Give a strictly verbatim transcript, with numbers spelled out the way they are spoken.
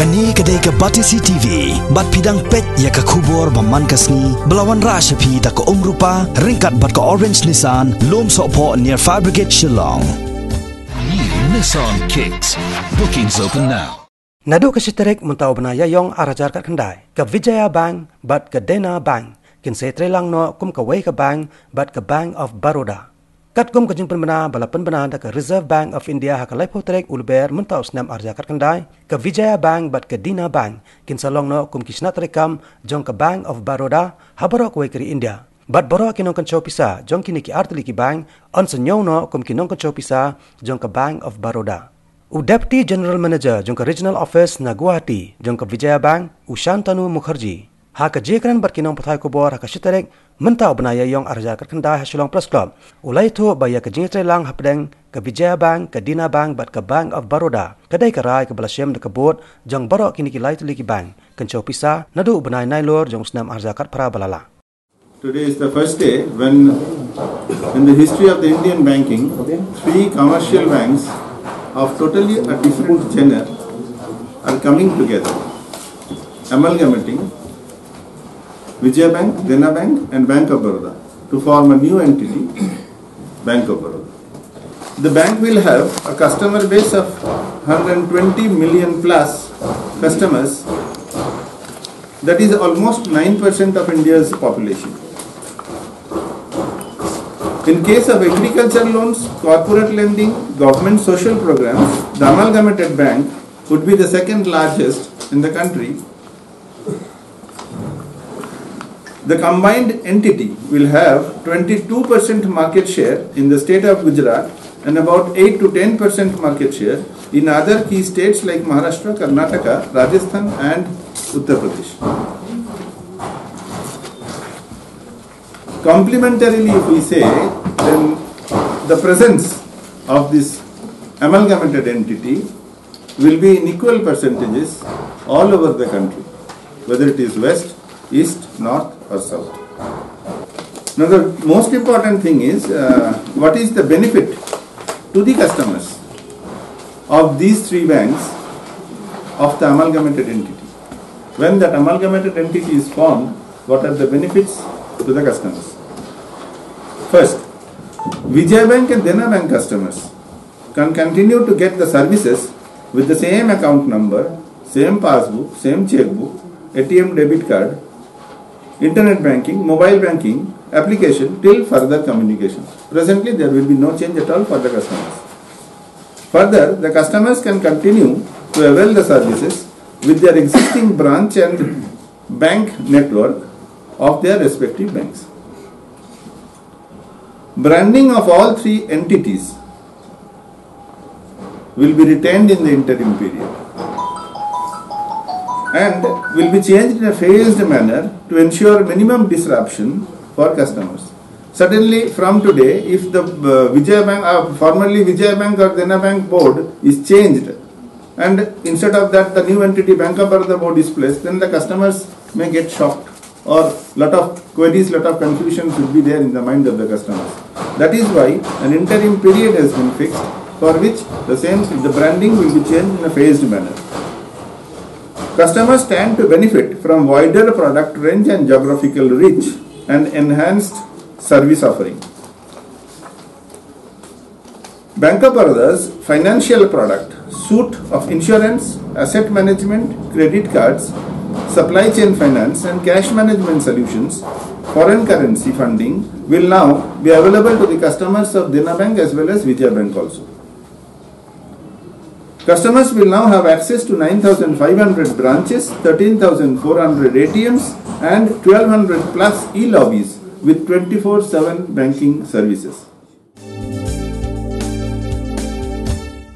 Kane ka dei ka Batesi T V, bad phi dang peit ïa ka khubor ba man ka sngi, ba la wanrah sha phi da ka Umrupa, ryngkat bad ka Orange Nissan, Lum Sohphoh near Fire Brigade Shillong. New Nissan Kicks. Bookings open now. Naduh ka shi tarik mynta u bnai Ïaïong ar hajar khatkhyndai, ka Vijaya Bank bad ka Dena Bank kin sa ïatreilang noh kum kawei ka bank bad ka Bank of Baroda. Katkum ka jingpynbna ba la pynbna da ka Reserve Bank of India ha ka laiphew tarik u Lber mynta u snem ar hajar khatkhyndai, ka Vijaya Bank bad ka Dena Bank kin sa long noh kum ki shnat treikam jong ka Bank of Baroda ha baroh kawei ka ri India. Bad baroh ki nongkynshew pisa jong kine ki artylli ki bank yn sa ñiew noh kum ki nongkynshew pisa jong ka Bank of Baroda. U Deputy General Manager jong ka Regional Office na Guwahati jong ka Vijaya Bank, u Shantanu Mukherjee, ha ka jingïakren bad ki nongpathai khubor ha ka shi tarik mynta u bnai Ïaïong ar hajar khatkhyndai ha Shillong Press Club, u la ïathuh ba ïa ka jingïatreilang hapdeng ka Vijaya Bank, ka Dena Bank bad ka Bank of Baroda ka dei ka rai kaba la shim da ka Board jong baroh kine ki lai tylli ki bank kynshew pisa naduh u bnai Nailur jong u snem ar hajar khatphra ba la lah. Today is the first day when, in the history of the Indian banking, three commercial banks of totally a different genre are coming together, amalgamating Vijaya Bank, Dena Bank, and Bank of Baroda to form a new entity, Bank of Baroda. The bank will have a customer base of one hundred twenty million plus customers, that is almost nine percent of India's population. In case of agriculture loans, corporate lending, government social programs, the amalgamated bank would be the second largest in the country. The combined entity will have twenty-two percent market share in the state of Gujarat and about eight to ten percent market share in other key states like Maharashtra, Karnataka, Rajasthan, and Uttar Pradesh. Complementarily, if we say, then the presence of this amalgamated entity will be in equal percentages all over the country, whether it is west, east, north, or south. Now, the most important thing is, uh, what is the benefit to the customers of these three banks of the amalgamated entity? When that amalgamated entity is formed, what are the benefits to the customers? First, Vijaya Bank and Dena Bank customers can continue to get the services with the same account number, same passbook, same checkbook, A T M, debit card, internet banking, mobile banking, application till further communication. Presently, there will be no change at all for the customers. Further, the customers can continue to avail the services with their existing branch and bank network of their respective banks. Branding of all three entities will be retained in the interim period and will be changed in a phased manner to ensure minimum disruption for customers. Suddenly, from today, if the, uh, Vijaya Bank, uh, formerly Vijaya Bank or Dena Bank board is changed, and instead of that, the new entity Bank of Baroda board is placed, then the customers may get shocked, or lot of queries, lot of confusion should be there in the mind of the customers. That is why an interim period has been fixed, for which the same, the branding will be changed in a phased manner. Customers stand to benefit from wider product range and geographical reach and enhanced service offering. Bank of Baroda's financial product suite of insurance, asset management, credit cards, supply chain finance, and cash management solutions, foreign currency funding will now be available to the customers of Dena Bank as well as Vijaya Bank also. Customers will now have access to nine thousand five hundred branches, thirteen thousand four hundred A T Ms, and twelve hundred plus e-lobbies with twenty-four seven banking services.